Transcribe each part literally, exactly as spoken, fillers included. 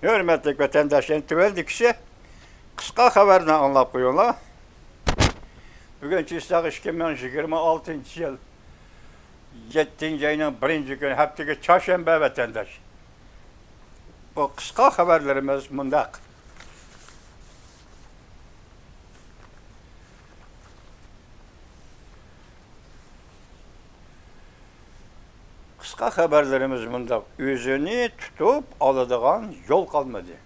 ھۆرمەتلىك ۋەتەنداشلار، تۆۋەندىكىسى قىسقا خەۋەرنى ئاڭلاپ قويۇڭلار. بۈگۈن چىسلاق ئىككى مىڭ يىگىرمە ئالتىنچى يىل يەتتىنچى ئاينىڭ بىرىنچى كۈنى، ھەپتىگە چارشەنبە، ۋەتەنداش. بۇ قىسقا خەۋەرلىرىمىز مۇنداق. قىسقا خەۋەرلىرىمىز مۇنداق، ئۆزىنى تۇتۇپ ئالىدىغان يول قالمىدى.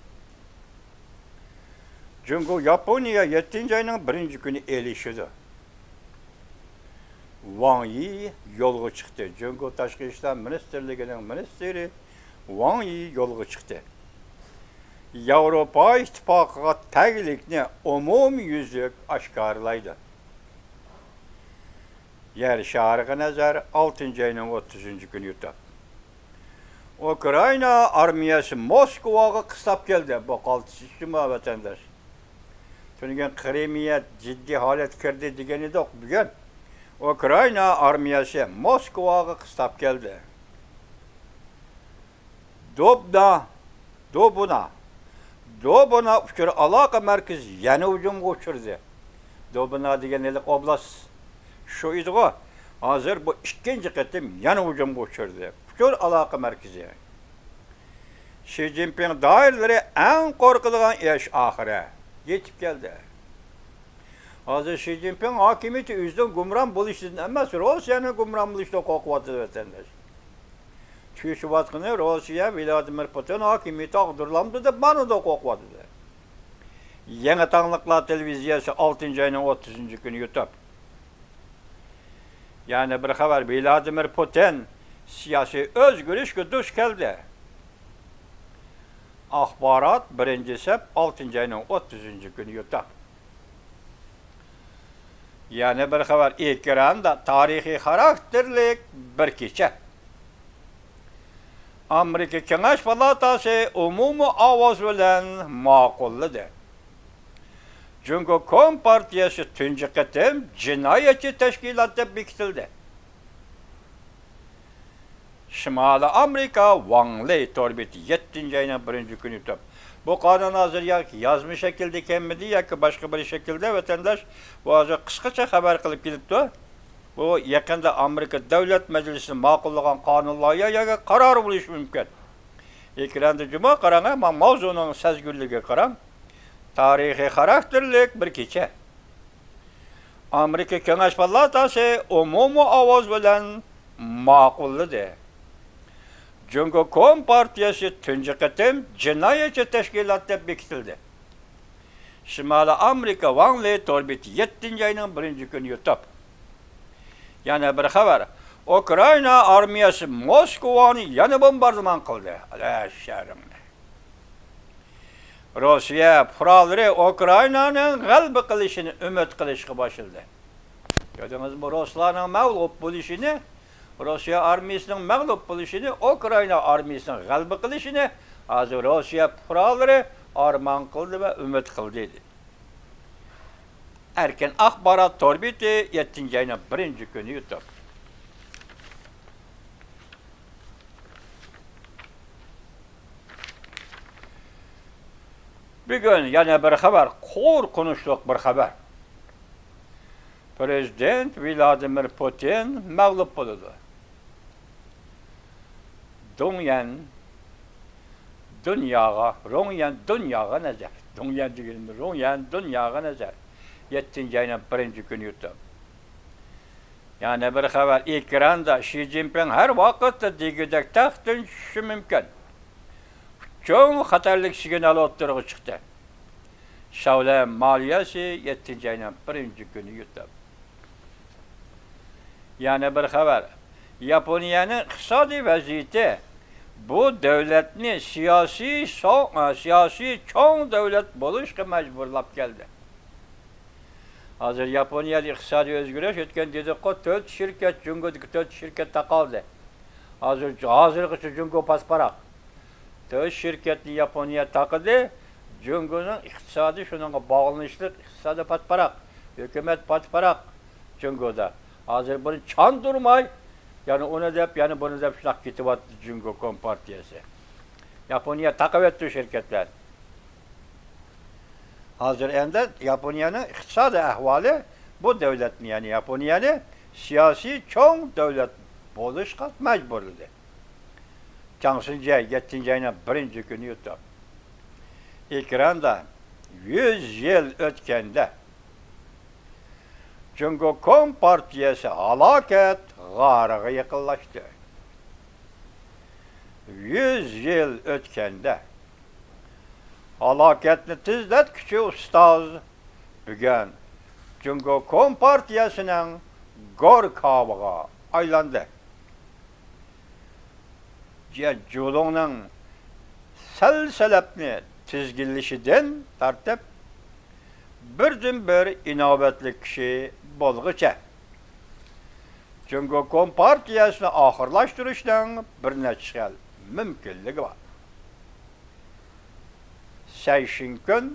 جۇڭگو ياپونىيە يەتتىنچى ئاينىڭ بىرىنچى كۈنى ئېلىشىدۇ. ۋاڭ يى يولغا چىقتى. جۇڭگو تاشقى ئىشلار مىنىستىرلىكىنىڭ مىنىستىرى ۋاڭ يى يولغا چىقتى. ياۋروپا ئىتتىپاقىغا تەگلىكنى ئومۇميۈزلۈك ئاشكارىلايدۇ. يەر شارىغا نەزەر، ئالتىنچى ئاينىڭ ئوتتۇزىنچى كۈنى يۇتۇپ. ئۇكرائىنا ئارمىيەسى موسكۋاغا قىستاپ كەلدى. بۇ قالتىس جۇما، ۋەتەنداش. تۈنۈگۈن قىرىمىيە جىددىي ھالەتكە كىردى دېگەن ئىدۇق. بۈگۈن ئۇكرائىنا ئارمىيەسى موسكۋاغا قىستاپ كەلدى. دوبنا، دوبنا، دوبنا ئۇچۇر ئالاقە مەركىزى يەنە ھۇجۇمغا ئۇچرىدى. دوبنا دېگەن ھېلىقى ئوبلاست شۇ ئىدىغۇ. ھازىر بۇ ئىككىنچى قېتىم يەنە ھۇجۇمغا ئۇچرىدى. ئۇچۇر ئالاقە مەركىزى. شى جىنپىڭ دائىرىلىرى ئەڭ قورقىدىغان ئىش ئاخىرى يېتىپ كەلدى. ھازىر شى جىنپىڭ ھاكىمىيىتى ئۆزىنىڭ گۇمران بولۇشىدىن ئەمەس، روسىيەنىڭ گۇمران بولۇشىدىن قورقۇۋاتىدۇ، ۋەتەنداش. چۈشۈۋاتقىنى روسىيە، ۋلادىمىر پۇتىن ھاكىمىيىتى ئاغدۇرۇلامدۇ دەپ مانىدا قورقۇۋاتىدۇ. يېڭى تاڭلىقلار تېلېۋىزىيەسى ئالتىنچى ئاينىڭ ئوتتۇزىنچى كۈنى يۇتۇپ. يەنە بىر خەۋەر، ۋلادىمىر پۇتىن سىياسىي ئۆزگىرىشكە دۇچ كەلدى. ئاخبارات، بىرىنچى سەپ، ئالتىنچى ئاينىڭ ئوتتۇزىنچى كۈنى يۇتۇپ. يەنە بىر خەۋەر، ئېكراندا تارىخىي خاراكتېرلىك بىر كېچە. ئامېرىكا كېڭەش پالاتاسى ئومۇمىي ئاۋاز بىلەن ماقۇللىدى. جۇڭگو كومپارتىيەسى تۇنجى قېتىم جىنايەتچى تەشكىلات دەپ بېكىتىلدى. شىمالىي ئامېرىكا، ۋاڭ لېي تور بېتى يەتتىنچى ئاينىڭ بىرىنچى كۈنى يۇتۇپ. بۇ قانۇن ھازىر ياكى يازما شەكىلدە كەلمىدى ياكى باشقا بىر شەكىلدە، ۋەتەنداش، بۇ ھازىر قىسقىچە خەۋەر قىلىپ كېلىپتۇ. بۇ يېقىندا ئامېرىكا دۆلەت مەجلىسى ماقۇللىغان قانۇن لايىھە ياكى قارار بولۇشى مۇمكىن. ئېكراندا جۇما قاراڭ، ھە، ما-، ماۋزۇنىڭ سەزگۈرلۈكىگە قاراڭ. تارىخىي خاراكتېرلىك بىر كېچە. ئامېرىكا كېڭەش پالاتاسى ئومۇمىي ئاۋاز بىلەن ماقۇللىدى. جۇڭگو كومپارتىيەسى تۇنجى قېتىم جىنايەتچى تەشكىلات دەپ بېكىتىلدى. شىمالىي ئامېرىكا، ۋاڭ لېي تور بېتى يەتتىنچى ئاينىڭ بىرىنچى كۈنى يۇتۇپ. يەنە بىر خەۋەر، ئۇكرائىنا ئارمىيەسى موسكۋانى يەنە بومباردىمان قىلدى. ئەلە شەرىڭنى. روسىيە پۇقرالىرى ئۇكرائىنانىڭ غەلىبە قىلىشىنى ئۈمىد قىلىشقا باشلىدى. كۆردىڭىزمۇ؟ روسلارنىڭ مەغلۇپ بولۇشىنى، روسىيە ئارمىيىسىنىڭ مەغلۇپ بولۇشىنى، ئۇكرائىنا ئارمىيىسىنىڭ غەلىبە قىلىشىنى ھازىر روسىيە پۇقرالىرى ئارمان قىلدى ۋە ئۈمىد قىلدى. ئەركىن ئاخبارات تور بېتى يەتتىنچى ئاينىڭ بىرىنچى كۈنى يۇتۇپ. بۈگۈن يەنە بىر خەۋەر، قورقۇنچلۇق بىر خەۋەر. پىرېزىدېنت ۋلادىمىر پۇتىن مەغلۇپ بولىدۇ. دۇڭيەن دۇنياغا، رۇڭيەن دۇنياغا نەزەر. دۇڭيەن دېگىنىم، رۇڭيەن دۇنياغا نەزەر. يەتتىنچى ئاينىڭ بىرىنچى كۈنى يۇتۇپ. يەنە بىر خەۋەر، ئېكراندا شى جىنپىڭ ھەر ۋاقىتتا دېگۈدەك تەختتىن چۈشۈشى مۇمكىن. چوڭ خەتەرلىك سىگنال ئوتتۇرىغا چىقتى. شاۋلەن مالىيەسى يەتتىنچى ئاينىڭ بىرىنچى كۈنى يۇتۇپ. يەنە بىر خەۋەر، ياپونىيەنىڭ ئىقتىسادىي ۋەزىيىتى بۇ دۆلەتنى سىياسىي سو-، سىياسىي چوڭ دۆلەت بولۇشقا مەجبۇرلاپ كەلدى. ھازىر ياپونىيەدە ئىقتىسادىي ئۆزگىرىش ئۆتكەن دېدۇققۇ، تۆت شىركەت، جۇڭگودىكى تۆت شىركەت تاقالدى. ھازىر، ھازىرغىچە جۇڭگو پاتىپاراق. تۆت شىركەتنى ياپونىيە تاقىدى. جۇڭگونىڭ ئىقتىسادى شۇنىڭغا باغلىنىشلىق، ئىقتىسادى پاتىپاراق. ھۆكۈمەت پاتىپاراق جۇڭگودا. ھازىر بۇنى چاندۇرماي، يەنە ئۇنى دەپ، يەنە بۇنى دەپ شۇنداق كېتىۋاتىدۇ جۇڭگو كومپارتىيەسى. ياپونىيە تاقىۋەتتى شىركەتلەر. ھازىر ئەمدى ياپونىيەنىڭ ئىقتىسادىي ئەھۋالى بۇ دۆلەتنى، يەنى ياپونىيەنى سىياسىي چوڭ دۆلەت بولۇشقا مەجبۇرلىدى. جاڭ سىنجيەي، يەتتىنچى ئاينىڭ بىرىنچى كۈنى يۇتۇپ. ئېكراندا يۈز يىل ئۆتكەندە، جۇڭگو كومپارتىيەسى ھالاكەت غارىغا يېقىنلاشتى. يۈز يىل ئۆتكەندە، ھالاكەتنى تېزلەتكۈچى ئۇستاز بۈگۈن جۇڭگو كومپارتىيەسىنىڭ گوركاۋىغا ئايلاندى. جيەن جۇلۇڭنىڭ سەل-سەلەپنى تىزگىنلىشىدىن تارتىپ، بىردىنبىر ئىناۋەتلىك كىشى بولغۇچە، جۇڭگو كومپارتىيەسىنى ئاخىرلاشتۇرۇشنىڭ بىر نەچچە خىل مۇمكىنلىكى بار. سەي شىنكۈن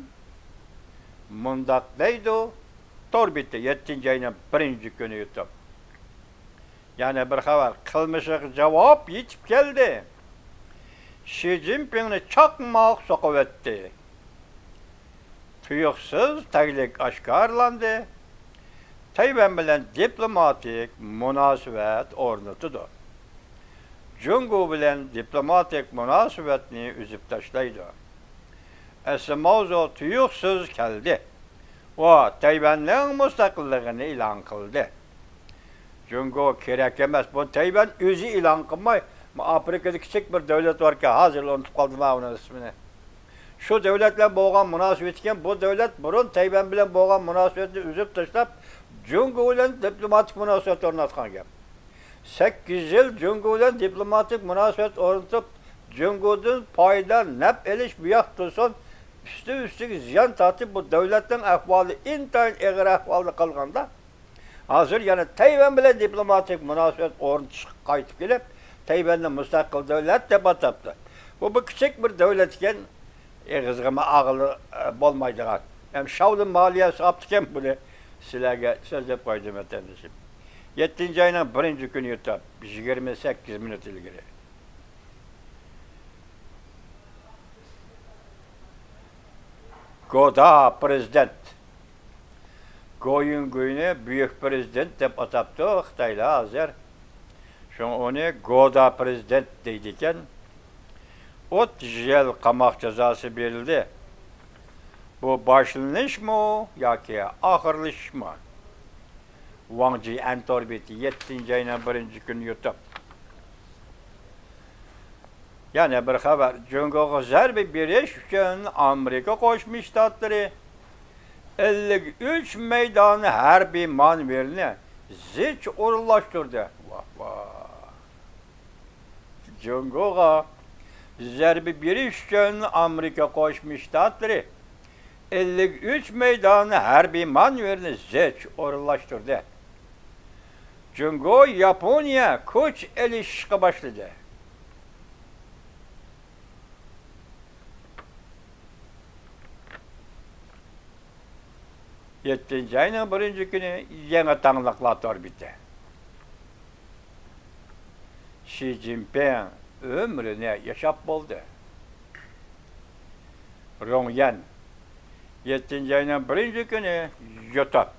مۇنداق دەيدۇ، تور بېتى، يەتتىنچى ئاينىڭ بىرىنچى كۈنى يۇتۇپ. يەنە بىر خەۋەر، قىلمىشىغا جاۋاب يېتىپ كەلدى. شى جىنپىڭنى چاقماق سوقۇۋەتتى. تۇيۇقسىز تەگلىك ئاشكارىلاندى. تەيۋەن بىلەن دىپلوماتىك مۇناسىۋەت ئورنىتىدۇ. جۇڭگو بىلەن دىپلوماتىك مۇناسىۋەتنى ئۈزۈپ تاشلايدۇ. ئەسلى ماۋزۇ تۇيۇقسىز كەلدى. ئۇ تەيۋەننىڭ مۇستەقىللىقىنى ئېلان قىلدى. جۇڭگو كېرەك ئەمەس، بۇ تەيۋەن ئۆزى ئېلان قىلماي، ئافرىكىدا كىچىك بىر دۆلەت باركەن، ھازىر ئۇنتۇپ قالدىم ئۇنىڭ ئىسمىنى. شۇ دۆلەت بىلەن بولغان مۇناسىۋىتى ئىكەن، بۇ دۆلەت بۇرۇن تەيۋەن بىلەن بولغان مۇناسىۋەتنى ئۈزۈپ تاشلاپ، جۇڭگو بىلەن دىپلوماتىك مۇناسىۋەت ئورناتقان گەپ. سەككىز يىل جۇڭگو بىلەن دىپلوماتىك مۇناسىۋەت ئورنىتىپ، جۇڭگودىن پايدا، نەپ ئېلىش بۇ ياقتا تۇرسۇن، ئۈستى ئۈستىگە زىيان تارتىپ، بۇ دۆلەتنىڭ ئەھۋالى ئىنتايىن ئېغىر ئەھۋالدا قالغاندا، ھازىر يەنە تەيۋەن بىلەن دىپلوماتىك مۇناسىۋەت ئورنىتىشقا قايتىپ كېلىپ، تەيۋەننى مۇستەقىل دۆلەت دەپ ئاتاپتۇ. بۇ، بۇ كىچىك بىر دۆلەت ئىكەن، ئېغىزغىمۇ ئاغىلى بولمايدىغان. ھەم شاۋلىن مالىيەسى ئاپتىكەن بۇنى. سىلەرگە سۆزلەپ قويدۇم، ۋەتەندىشىم. يەتتىنچى ئاينىڭ بىرىنچى كۈنى يۇتۇپ، يىگىرمە سەككىز مىنۇت ئىلگىرى. گودا پىرېزىدېنت. گويۈنگۇينى بۈيۈك پىرېزىدېنت دەپ ئاتاپتۇ خىتايلار ھازىر. شۇڭا ئۇنى گودا پىرېزىدېنت دەيدىكەن. ئوتتۇز يىل قاماق جازاسى بېرىلدى. بۇ باشلىنىشمۇ ياكى ئاخىرلىشىشمۇ؟ ۋاڭ جىئەن تور بېتى، يەتتىنچى ئاينىڭ بىرىنچى كۈنى يۇتۇپ. يەنە بىر خەۋەر، جۇڭگوغا زەربە بېرىش ئۈچۈن ئامېرىكا قوشما شتاتلىرى ئەللىك ئۈچ مەيدانى ھەربىي مانېۋىرنى زىچ ئورۇنلاشتۇردى. ۋاھ، ۋاھ. جۇڭگوغا زەربە بېرىش ئۈچۈن ئامېرىكا قوشما شتاتلىرى ئەللىك ئۈچ مەيدانى ھەربىي مانېۋىرنى زىچ ئورۇنلاشتۇردى. جۇڭگو ياپونىيە كۈچ ئېلىشىشقا باشلىدى. يەتتىنچى ئاينىڭ بىرىنچى كۈنى يېڭى تاڭلىقلار تور بېتى. شى جىنپىڭ ئۆمرىنى ياشاپ بولدى. رۇڭيەن، يەتتىنچى ئاينىڭ بىرىنچى كۈنى يۇتۇپ.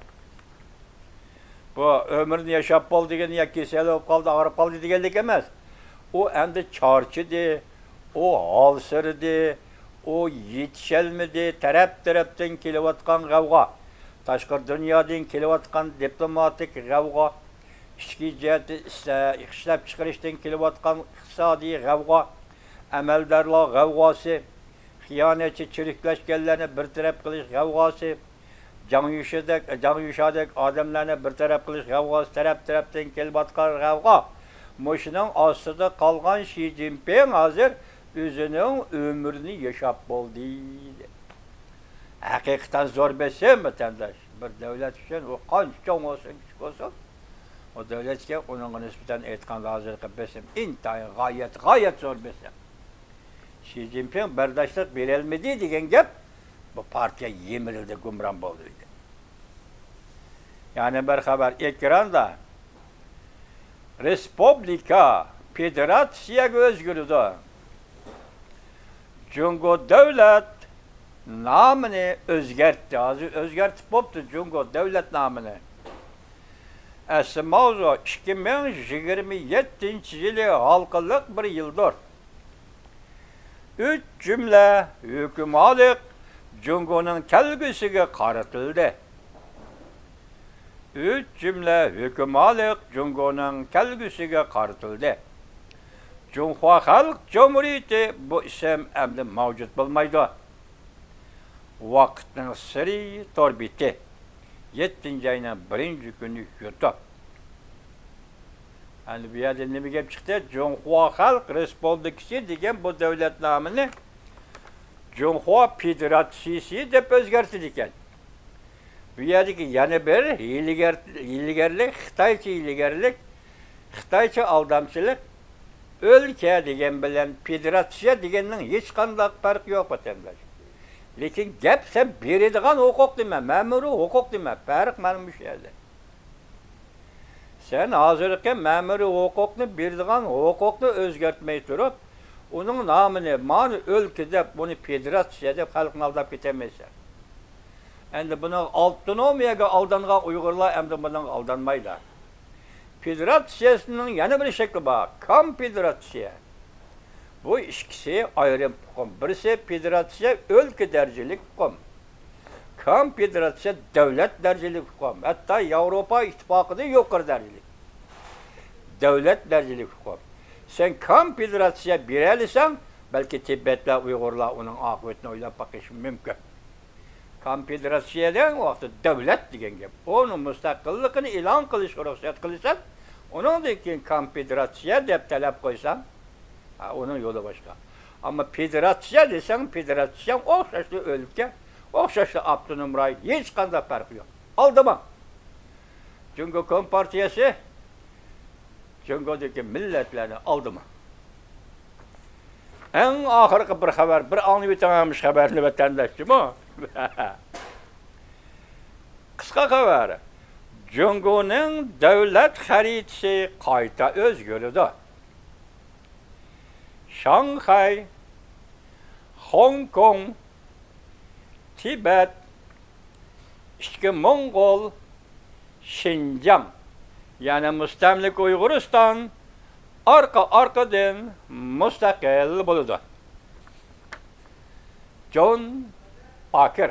بۇ ئۆمرىنى ياشاپ بولدى دېگەن يا كېسەل بولۇپ قالدى، ئاغرىپ قالدى دېگەنلىك ئەمەس. ئۇ ئەمدى چارچىدى، ئۇ ھالسىرىدى، ئۇ يېتىشەلمىدى. تەرەپ-تەرەپتىن كېلىۋاتقان غەۋغا، تاشقى دۇنيادىن كېلىۋاتقان دىپلوماتىك غەۋغا، ئىچكى جەھەتتىن ئىشلە-، ئىشلەپچىقىرىشتىن كېلىۋاتقان ئىقتىسادىي غەۋغا، ئەمەلدارلار غەۋغاسى، خىيانەتچى چىرىكلەشكەنلەرنى بىر تەرەپ قىلىش غەۋغاسى، جاڭ يۈشىدەك، جاڭ يۈشادەك ئادەملەرنى بىر تەرەپ قىلىش غەۋغاسى، تەرەپ-تەرەپتىن كېلىۋاتقان غەۋغا. مۇشۇنىڭ ئاستىدا قالغان شى جىنپىڭ ھازىر ئۆزىنىڭ ئۆمرىنى ياشاپ بولدى. ھەقىقەتەن زور بېسىم، ۋەتەنداش. بىر دۆلەت ئۈچۈن ئۇ قانچە چوڭ بولسۇن، كىچىك بولسۇن، ئۇ دۆلەتكە ئۇنىڭغا نىسبەتەن ئېيتقاندا ھازىرقى بېسىم ئىنتايىن غايەت، غايەت زور بېسىم. شى جىنپىڭ بەرداشلىق بېرەلمىدى دېگەن گەپ، بۇ پارتىيە يىمىرىلدى، گۇمران بولدى دېدى. يەنە بىر خەۋەر ئېكراندا. رېسپۇبلىكا فېدېراتسىيەگە ئۆزگىرىدۇ. جۇڭگو دۆلەت نامىنى ئۆزگەرتتى. ھازىر ئۆزگەرتىپ بوپتۇ جۇڭگو دۆلەت نامىنى. ئەسلى ماۋزۇ ئىككى مىڭ يىگىرمە يەتتىنچى يىلى ھالقىلىق بىر يىلدۇر. ئۈچ جۈملە ھۆكۈمالىق جۇڭگونىڭ كەلگۈسىگە قارىتىلدى. ئۈچ جۈملە ھۆكۈمالىق جۇڭگونىڭ كەلگۈسىگە قارىتىلدى. جۇڭخۇا خەلق جۇمھۇرىيىتى بۇ ئىسىم ئەمدى مەۋجۇت بولمايدۇ. ۋاقىتنىڭ سىرى تور بېتى. يەتتىنچى ئاينىڭ بىرىنچى كۈنى يۇتۇپ. ئەمدى بۇ يەردە نېمە گەپ چىقتى؟ جۇڭخۇا خەلق رېسپۇبلىكىسى دېگەن بۇ دۆلەت نامىنى جۇڭخۇا فېدېراتسىيىسى دەپ ئۆزگەرتىدىكەن. بۇ يەردىكى يەنە بىر ھىيلىگەر-، ھىيلىگەرلىك، خىتايچە ھىيلىگەرلىك، خىتايچە ئالدامچىلىق. ئۆلكە دېگەن بىلەن فېدېراتسىيە دېگەننىڭ ھېچقانداق پەرقى يوق، ۋەتەنداش. لېكىن گەپ سەن بېرىدىغان ھوقۇق دېمە، مەمۇرىي ھوقۇق دېمە. پەرق مانا مۇشۇ يەردە. سەن ھازىرقى مەمۇرىي ھوقۇقنى بېرىدىغان ھوقۇقنى ئۆزگەرتمەي تۇرۇپ، ئۇنىڭ نامىنى مانا ئۆلكە دەپ، ئۇنى فېدېراتسىيە دەپ خەلقنى ئالداپ كېتەلمەيسەن. ئەمدى بۇنىڭغا ئاپتونومىيەگە ئالدانغان ئۇيغۇرلار ئەمدى بۇنىڭغا ئالدانمايدۇ. فېدېراتسىيەسىنىڭ يەنە بىر شەكلى بار، كونفېدېراتسىيە. بۇ ئىككىسى ئايرىم ئۇقۇم. بىرسى فېدېراتسىيە ئۆلكە دەرىجىلىك ئۇقۇم. كونفېدېراتسىيە دۆلەت دەرىجىلىك ئۇقۇم. ھەتتا ياۋروپا ئىتتىپاقىدا يۇقىرى دەرىجىلىك دۆلەت دەرىجىلىك ئۇقۇم. سەن كونفېدېراتسىيە بېرەلىسەڭ، بەلكى تىبەتلەر، ئۇيغۇرلار ئۇنىڭ ئاقىۋىتىنى ئويلاپ باقىشى مۇمكىن. كونفېدېراتسىيە دېگەن ۋاقىتتا دۆلەت دېگەن گەپ. ئۇنىڭ مۇستەقىللىقىنى ئېلان قىلىشقا رۇخسەت قىلىسەن، ئۇنىڭدىن كېيىن كونفېدېراتسىيە دەپ تەلەپ قويساڭ، ھە، ئۇنىڭ يولى باشقا. ئەمما فېدېراتسىيە دېسەڭ، فېدېراتسىيە ئوخشاشلا ئۆلكە، ئوخشاشلا ئاپتونوم رايون، ھېچقانداق پەرقى يوق. ئالدىما. جۇڭگو كومپارتىيەسى جۇڭگودىكى مىللەتلەرنى ئالدىما. ئەڭ ئاخىرقى بىر خەۋەر، بىر ئاڭلىۋېتىڭ مۇشۇ خەۋەرنى، ۋەتەنداش جۇمۇ. قىسقا خەۋەر. جۇڭگونىڭ دۆلەت خەرىتىسى قايتا ئۆزگىرىدۇ. شاڭخەي، خوڭكوڭ، تىبەت، ئىچكى موڭغۇل، شىنجاڭ، يەنى مۇستەملىكە ئۇيغۇرىستان ئارقا-ئارقىدىن مۇستەقىل بولىدۇ. جون پاكېر،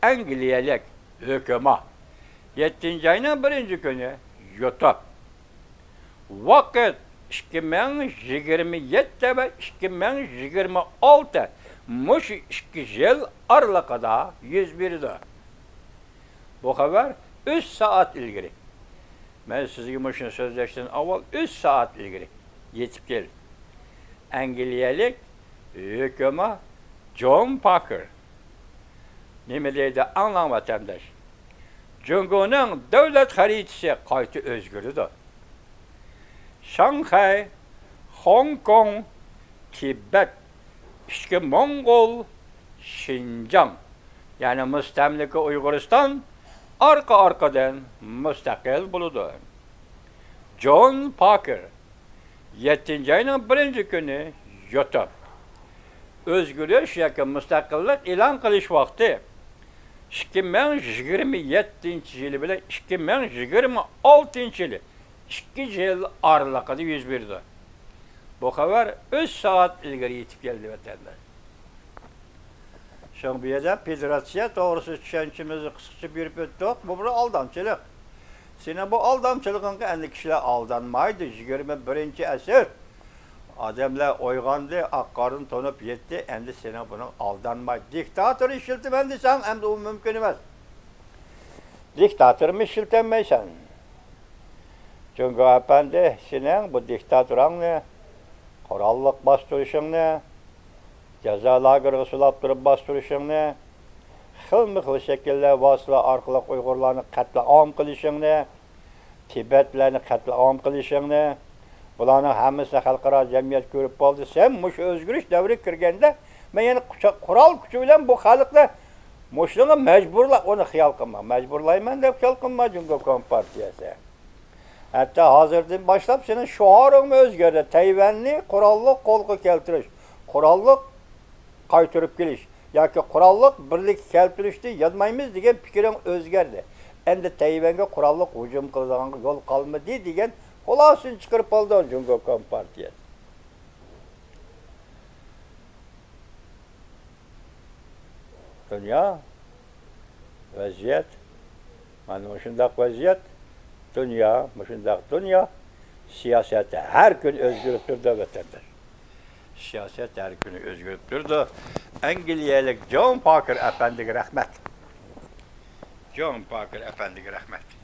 ئەنگلىيەلىك ھۆكۈما، يەتتىنچى ئاينىڭ بىرىنچى كۈنى يۇتۇپ. ۋاقىت ئىككى مىڭ يىگىرمە يەتتە ۋە ئىككى مىڭ يىگىرمە ئالتە، مۇشۇ ئىككى يىل ئارىلىقىدا يۈز بېرىدۇ. بۇ خەۋەر ئۈچ سائەت ئىلگىرى، مەن سىزگە مۇشۇنى سۆزلەشتىن ئاۋۋال ئۈچ سائەت ئىلگىرى يېتىپ كەلدى. ئەنگلىيەلىك ھۆكۈما جون پاكېر نېمە دەيدۇ، ئاڭلاڭ ۋەتەنداش. جۇڭگونىڭ دۆلەت خەرىتىسى قايتا ئۆزگىرىدۇ. شاڭخەي، خوڭكوڭ، تىبەت، ئىچكى موڭغۇل، شىنجاڭ، يەنى مۇستەملىكە ئۇيغۇرىستان ئارقا-ئارقىدىن مۇستەقىل بولىدۇ. جون پاكېر، يەتتىنچى ئاينىڭ بىرىنچى كۈنى يۇتۇپ. ئۆزگىرىش ياكى مۇستەقىللىق ئېلان قىلىش ۋاقتى ئىككى مىڭ يىگىرمە يەتتىنچى يىلى بىلەن ئىككى مىڭ يىگىرمە ئالتىنچى يىلى ئىككى يىل ئارىلىقىدا يۈز بېرىدۇ. بۇ خەۋەر ئۈچ سائەت ئىلگىرى يېتىپ كەلدى، ۋەتەنداش. شۇڭا بۇ يەردە فېدېراتسىيە توغرىسىدا چۈشەنچىمىزنى قىسقىچە بېرىپ ئۆتتۇق. بۇ بىر ئالدامچىلىق. سېنىڭ بۇ ئالدامچىلىقىڭغا ئەمدى كىشىلەر ئالدانمايدۇ. يىگىرمە بىرىنچى ئەسىر. ئادەملەر ئويغاندى، ئاق قارنى تونۇپ يەتتى. ئەمدى سېنىڭ بۇنىڭ ئالدانماي، دىكتاتور ئىشلىتىمەن دېسەڭ، ئەمدى ئۇ مۇمكىن ئەمەس. دىكتاتورمۇ ئىشلىتەلمەيسەن. جۇڭگو ئەپەندى، سېنىڭ بۇ دىكتاتۇراڭنى، قوراللىق باستۇرۇشۇڭنى، جازا لاگېرىغا سولاپ تۇرۇپ باستۇرۇشۇڭنى، خىلمۇ خىل شەكىللەر، ۋاسىتىلەر ئارقىلىق ئۇيغۇرلارنى قەتلىئام قىلىشىڭنى، تىبەتلەرنى قەتلىئام قىلىشىڭنى، بۇلارنىڭ ھەممىسىنى خەلقئارا جەمئىيەت كۆرۈپ بولدى. سەن مۇشۇ ئۆزگىرىش دەۋرىگە كىرگەندە، مەن يەنە قۇچا-، قورال كۈچى بىلەن بۇ خەلقنى مۇشۇنىڭغا مەجبۇرلا، ئۇنى خىيال قىلما. مەجبۇرلايمەن دەپ خىيال قىلما، جۇڭگو كومپارتىيەسى. ھەتتا ھازىردىن باشلاپ سېنىڭ شوئارىڭمۇ ئۆزگەردى. تەيۋەننى قوراللىق قولغا كەلتۈرۈش، قوراللىق قايتۇرۇپ كېلىش ياكى قوراللىق بىرلىككە كەلتۈرۈشنى يازمايمىز دېگەن پىكرىڭ ئۆزگەردى. ئەمدى تەيۋەنگە قوراللىق ھۇجۇم قىلىدىغانغا يول قالمىدى دېگەن خۇلاسىنى چىقىرىپ ئالدى جۇڭگو كومپارتىيەسى. دۇنيا، ۋەزىيەت، مانا مۇشۇنداق ۋەزىيەت، دۇنيا، مۇشۇنداق دۇنيا، سىياسەت ھەر كۈنى ئۆزگىرىپ تۇرىدۇ، ۋەتەنداش. سىياسەت ھەر كۈنى ئۆزگىرىپ تۇرىدۇ. ئەنگلىيەلىك جون پاكېر ئەپەندىگە رەھمەت. جون پاكېر ئەپەندىگە رەھمەت.